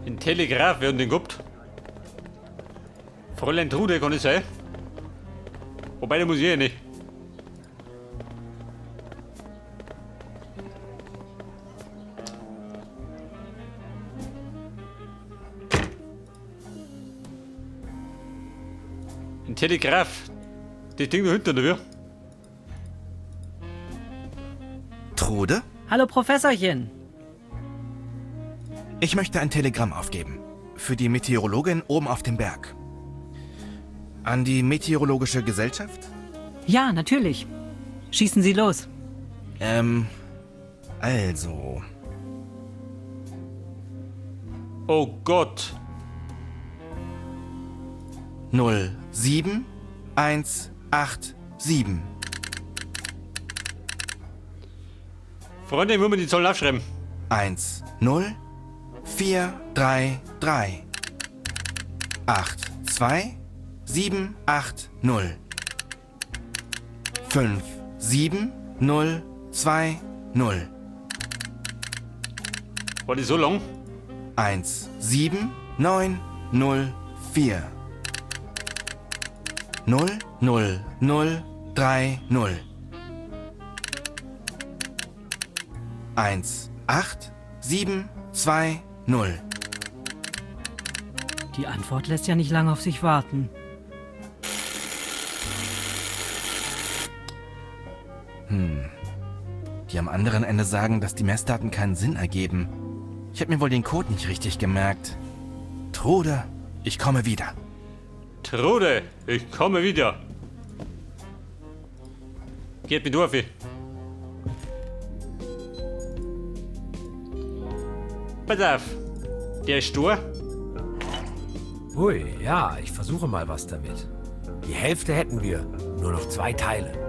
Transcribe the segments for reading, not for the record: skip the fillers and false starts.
Den Telegraph, wer hat den gehabt? Fräulein Trude, kann es sein? Wobei, da muss ich ja nicht. Ein Telegraph. Das Ding da hinten, oder wie? Trude? Hallo Professorchen. Ich möchte ein Telegramm aufgeben. Für die Meteorologin oben auf dem Berg. An die Meteorologische Gesellschaft? Ja, natürlich. Schießen Sie los. Also. Oh Gott. 0, 7, 1, 8, 7. Freunde, ich muss mir die Zahlen aufschreiben. 1, 0, 4, 3, 3. 8, 2, 7, 8, 0. 5, 7, 0, 2, 0. War die so lang? 1, 7, 9, 0, 4. 0, 0, 0, 3, 0. 1, 8, 7, 2, 0. Die Antwort lässt ja nicht lange auf sich warten. Die am anderen Ende sagen, dass die Messdaten keinen Sinn ergeben. Ich hab mir wohl den Code nicht richtig gemerkt. Trude, ich komme wieder. Trude, ich komme wieder. Geht mit durch. Pass auf. Der ist stur. Hui, ja, ich versuche mal was damit. Die Hälfte hätten wir, nur noch 2 Teile.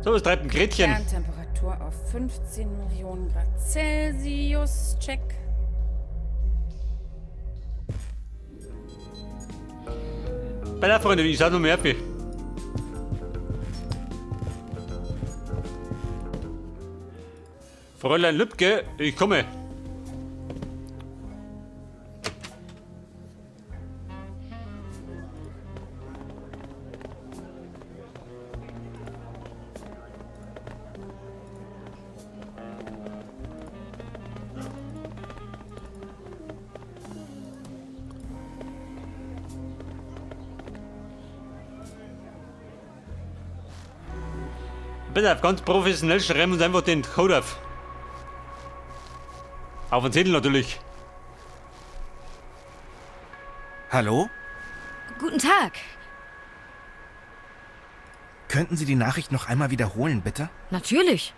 So, was treibt ein Gretchen? Kerntemperatur auf 15 Millionen Grad Celsius. Check. Bei der Freunde, ich sag nur mehr viel. Fräulein Lübke, ich komme. Bitte auf, ganz professionell schreiben wir uns einfach den Code auf. Auf den Zettel natürlich. Hallo? Guten Tag. Könnten Sie die Nachricht noch einmal wiederholen, bitte? Natürlich.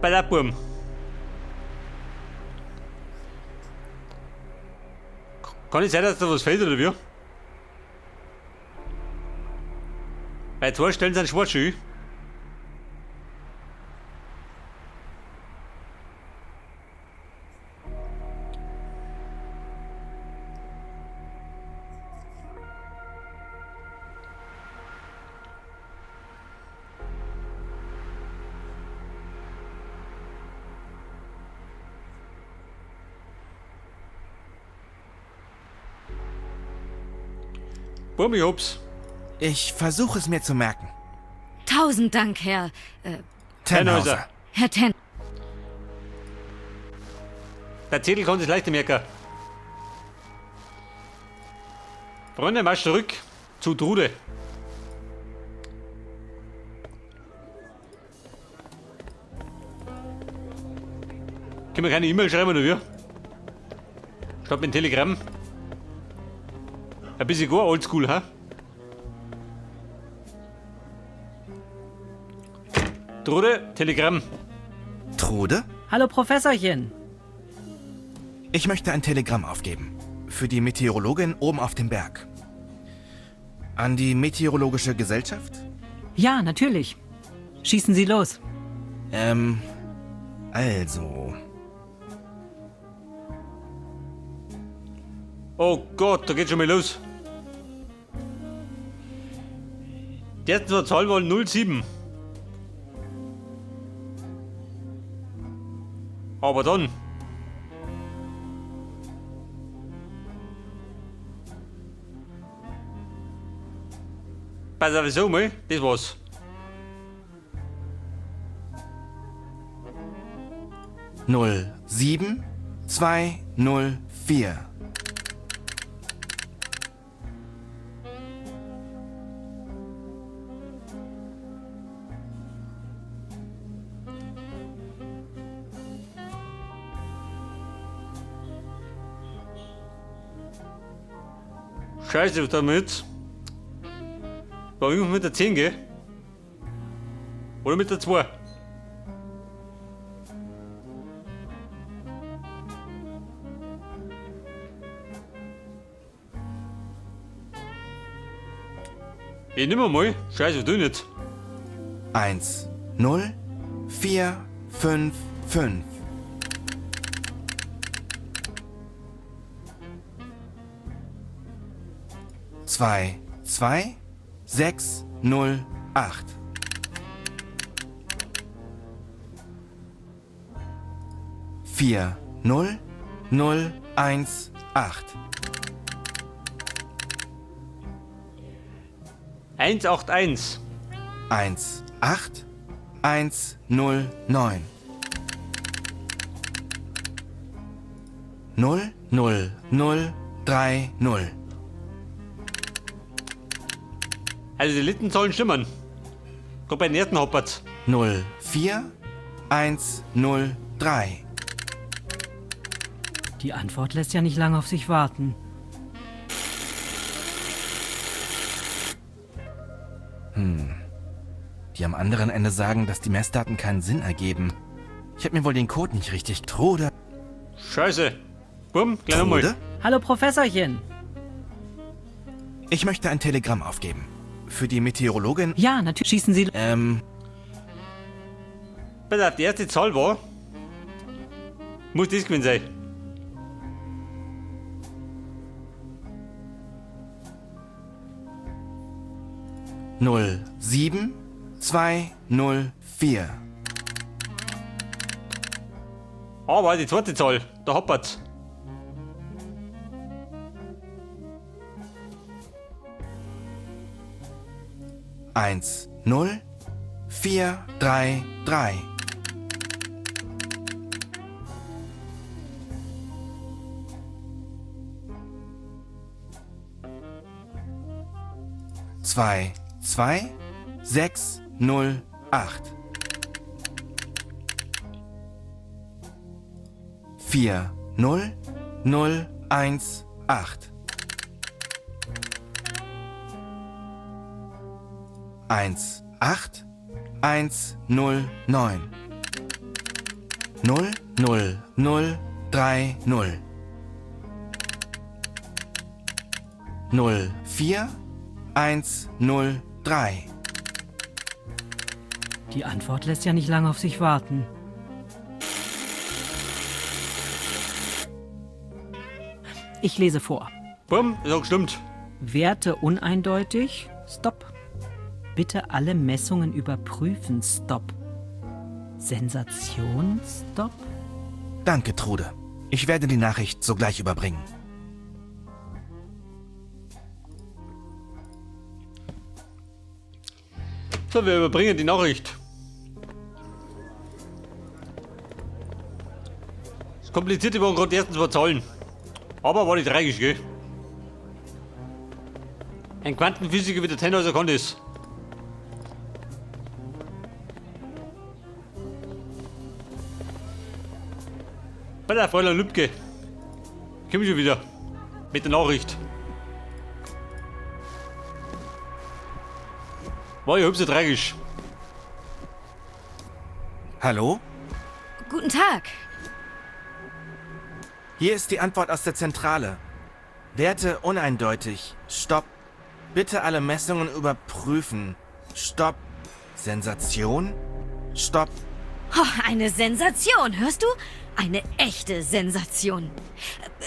Bei der Burm. Kann es sein, dass da was fehlt, oder wie? Bei zwei Stellen sind schwarz, schön. Burm, ich hab's. Ich versuche es mir zu merken. 1000 Dank, Herr Tannhauser. Tannhauser. Herr Ten. Der Zettel kann sich leichter merken. Freunde, marsch zurück zu Trude. Können wir keine E-Mail schreiben, oder wie? Statt mit dem Telegramm. Ein bisschen gar oldschool, ha? Trude, Telegramm. Trude? Hallo, Professorchen. Ich möchte ein Telegramm aufgeben. Für die Meteorologin oben auf dem Berg. An die Meteorologische Gesellschaft? Ja, natürlich. Schießen Sie los. Also. Oh Gott, da geht schon mal los. Die ersten zwei Zahlen waren 07. Aber dann. Pass auf, so mal, das war's. 0, 7, 2, 0, 4. Scheiße, was damit? War irgendwas mit der 10, gell? Oder mit der 2? Ich nimm mal. Scheiße, du nicht. 1, 0, 4, 5, 5. 2, 2, 6, 0, 8. 4, 0, 0, 1, 8. 1, 8, 1. 1, 8, 1, 0, 9. 0, 0, 0, 3, 0. Also die letzten Zahlen stimmen. Gerade bei den ersten happert's. 0, 4, 1, 0, 3. Die Antwort lässt ja nicht lange auf sich warten. Die am anderen Ende sagen, dass die Messdaten keinen Sinn ergeben. Ich hab mir wohl den Code nicht richtig. Trude. Scheiße. Bumm, gleich nochmal. Trude? Hallo Professorchen. Ich möchte ein Telegramm aufgeben. Für die Meteorologin. Ja, natürlich. Schießen Sie. Pass auf, die erste Zahl war. Muss das gewesen sein. 0, 7, 2, 0, 4. Aber die zweite Zahl, da happert's. 1, 0, 4, 3, 3. 2, 2, 6, 0, 8. 4, 0, 0, 1, 8. 1, 8, 1, 0, 9. 0, 0, 0, 3, 0. 0, 4, 1, 0, 3. Die Antwort lässt ja nicht lange auf sich warten. Ich lese vor. Bumm, das hat gestimmt. Werte uneindeutig. Stopp. Bitte alle Messungen überprüfen. Stopp. Sensation. Stopp. Danke, Trude. Ich werde die Nachricht sogleich überbringen. So, wir überbringen die Nachricht. Das Komplizierte waren gerade die ersten zwei Zahlen. Aber war nicht tragisch, gell? Ein Quantenphysiker wie der Tannhäuser kann das. Bei der Fräulein Lübcke. Komm schon wieder. Mit der Nachricht. War ja hübsch so tragisch. Hallo? Guten Tag. Hier ist die Antwort aus der Zentrale. Werte uneindeutig. Stopp. Bitte alle Messungen überprüfen. Stopp. Sensation? Stopp. Oh, eine Sensation, hörst du? Eine echte Sensation.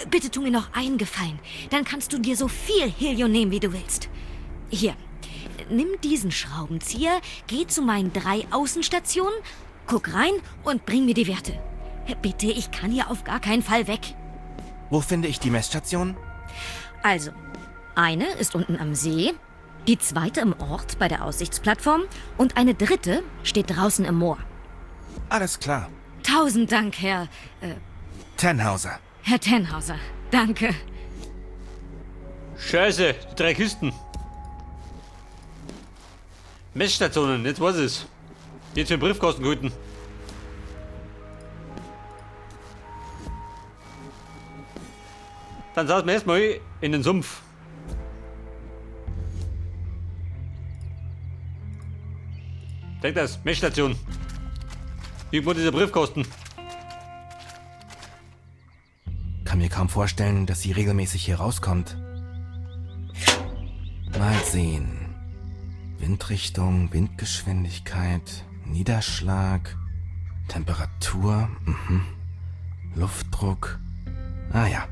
Bitte tu mir noch einen Gefallen. Dann kannst du dir so viel Helium nehmen, wie du willst. Hier, nimm diesen Schraubenzieher, geh zu meinen 3 Außenstationen, guck rein und bring mir die Werte. Bitte, ich kann hier auf gar keinen Fall weg. Wo finde ich die Messstation? Also, eine ist unten am See, die zweite im Ort bei der Aussichtsplattform und eine dritte steht draußen im Moor. Alles klar. 1000 Dank, Herr... Tannhauser. Herr Tannhauser, danke. Scheiße, die 3 Kisten. Messstationen, jetzt weiß ich's. Jetzt für den Briefkasten gehalten. Dann saßen wir erstmal in den Sumpf. Denk das, Messstation. Irgendwo dieser Briefkasten. Kann mir kaum vorstellen, dass sie regelmäßig hier rauskommt. Mal sehen. Windrichtung, Windgeschwindigkeit, Niederschlag, Temperatur, Luftdruck. Ah ja.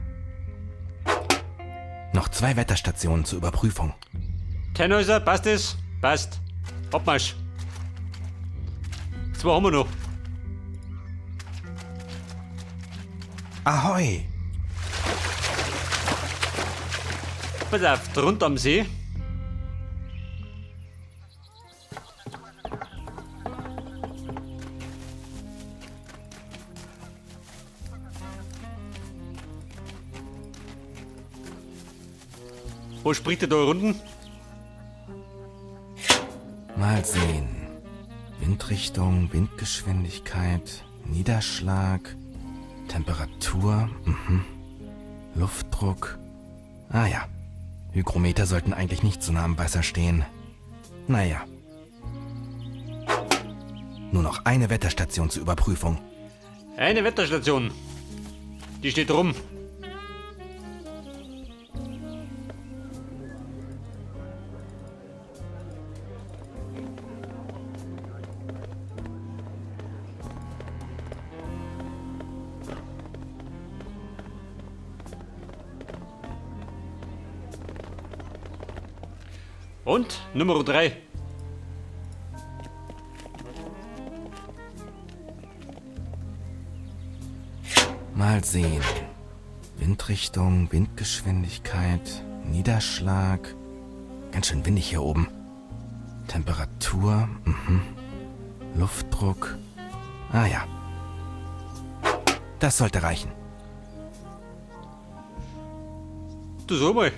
Noch 2 Wetterstationen zur Überprüfung. Tannhäuser, passt es? Passt. Abmarsch. 2 haben wir noch. Ahoi! Pass auf, drunter am See. Wo spricht der da unten? Mal sehen. Windrichtung, Windgeschwindigkeit, Niederschlag, Temperatur, Luftdruck. Ah ja, Hygrometer sollten eigentlich nicht so nah am Wasser stehen. Naja. Nur noch eine Wetterstation zur Überprüfung. Eine Wetterstation. Die steht rum. Und Nummer 3. Mal sehen. Windrichtung, Windgeschwindigkeit, Niederschlag. Ganz schön windig hier oben. Temperatur, Luftdruck. Ah ja. Das sollte reichen. Du sag mal.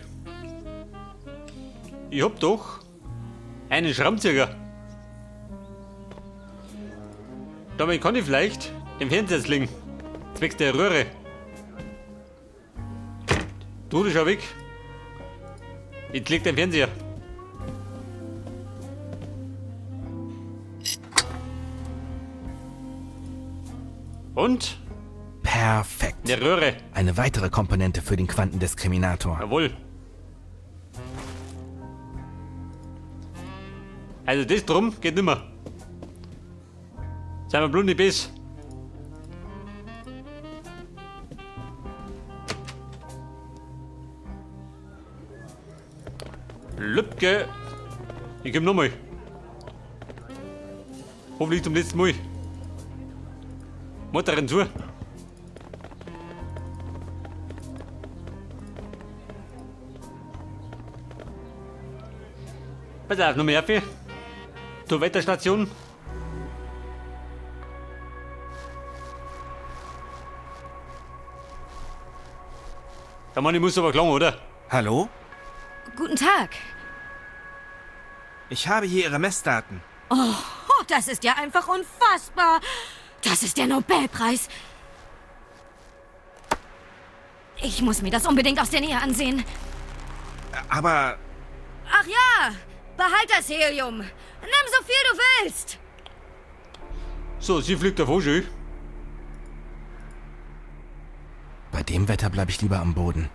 Ich hab doch einen Schraubenzieher. Damit kann ich vielleicht den Fernseher legen. Zwecks der Röhre. Du, schau weg. Ich leg den Fernseher. Und? Perfekt. Der Röhre. Eine weitere Komponente für den Quantendiskriminator. Jawohl. Also das drum geht nimmer. Sind wir blunde Biss. Lübke. Ich komm nochmal. Hoffentlich zum letzten Mal. Mutter zu. Pass auf, noch mehr Kaffee. Zur Wetterstation. Der Mann, ich muss aber klagen, oder? Hallo? Guten Tag. Ich habe hier Ihre Messdaten. Oh, das ist ja einfach unfassbar. Das ist der Nobelpreis. Ich muss mir das unbedingt aus der Nähe ansehen. Aber... Ach ja, behalt das Helium. Nimm so viel du willst. So, sie fliegt davon schön. Bei dem Wetter bleib ich lieber am Boden.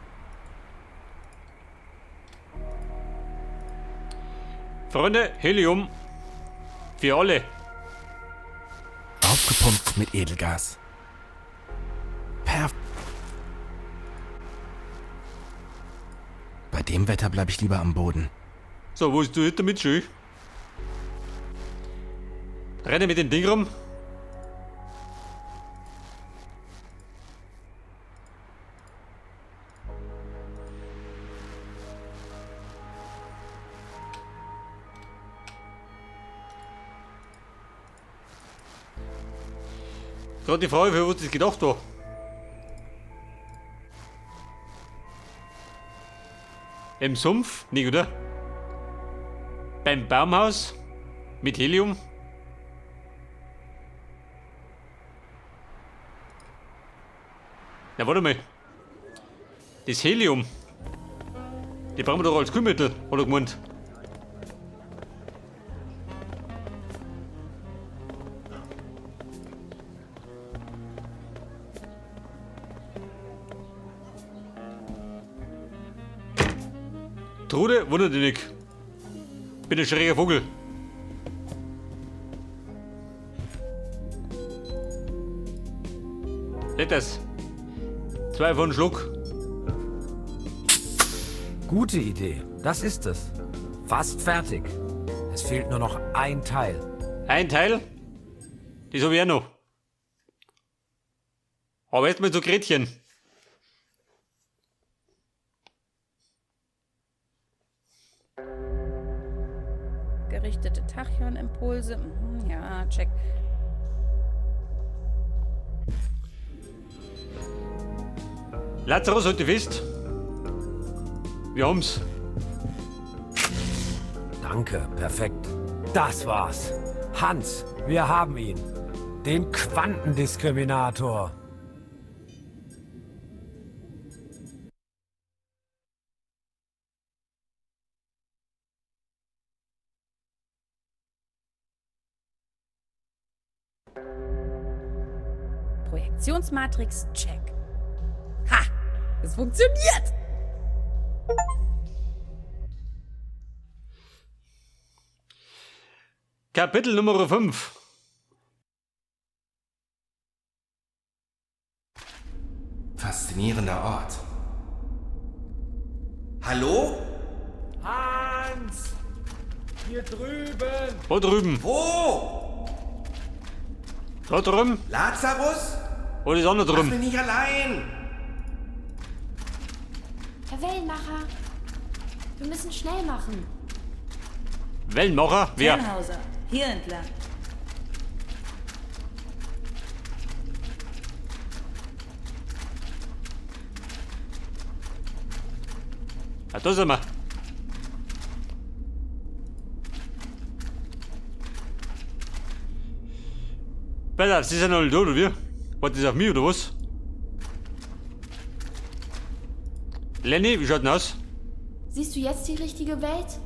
Freunde, Helium. Für alle. Auf Aufgepumpt mit Edelgas. Bei dem Wetter bleibe ich lieber am Boden. So, wo ist du jetzt damit schön? Renne mit dem Ding rum. Gerade die Frage, für was das gedacht war. Im Sumpf? Nicht, oder? Beim Baumhaus? Mit Helium? Na, warte mal. Das Helium. Die brauchen wir doch als Kühlmittel, hat er gemeint. Trude, wundert dich nicht. Bin ein schräger Vogel. Seht das? 2 von Schluck. Gute Idee. Das ist es. Fast fertig. Es fehlt nur noch ein Teil. Ein Teil? Das hab ich auch noch. Aber erstmal zu Gretchen. Gerichtete Tachyonimpulse. Ja, check. Lazarus, halt dich fest. Wir haben's. Danke, perfekt. Das war's. Hans, wir haben ihn. Den Quantendiskriminator. Projektionsmatrix, check. Ha! Es funktioniert! Kapitel Nummer 5. Faszinierender Ort. Hallo? Hans! Hier drüben! Wo drüben? Wo? Da drüben? Lazarus? Oder ist auch noch Lass drüben? mich nicht allein! Herr Wellenmacher, wir müssen schnell machen. Wellenmacher? Wer? Tannhauser, hier entlang. Ah, da sind wir. Pass auf, sie sind alle da, oder wie? War das auf mich, oder was? Lenny, wie schaut denn aus? Siehst du jetzt die richtige Welt?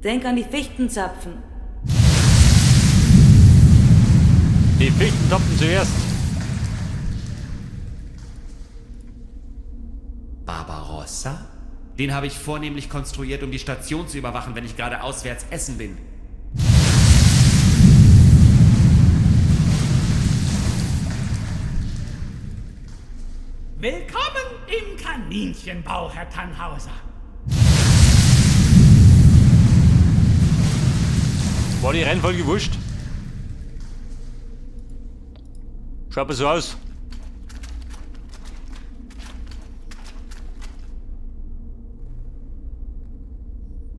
Denk an die Fichtenzapfen. Die Fichtenzapfen zuerst. Barbarossa? Den habe ich vornehmlich konstruiert, um die Station zu überwachen, wenn ich gerade auswärts essen bin. Willkommen im Kaninchenbau, Herr Tannhauser. War die Reihenfolge wurscht? Schaut mal so aus.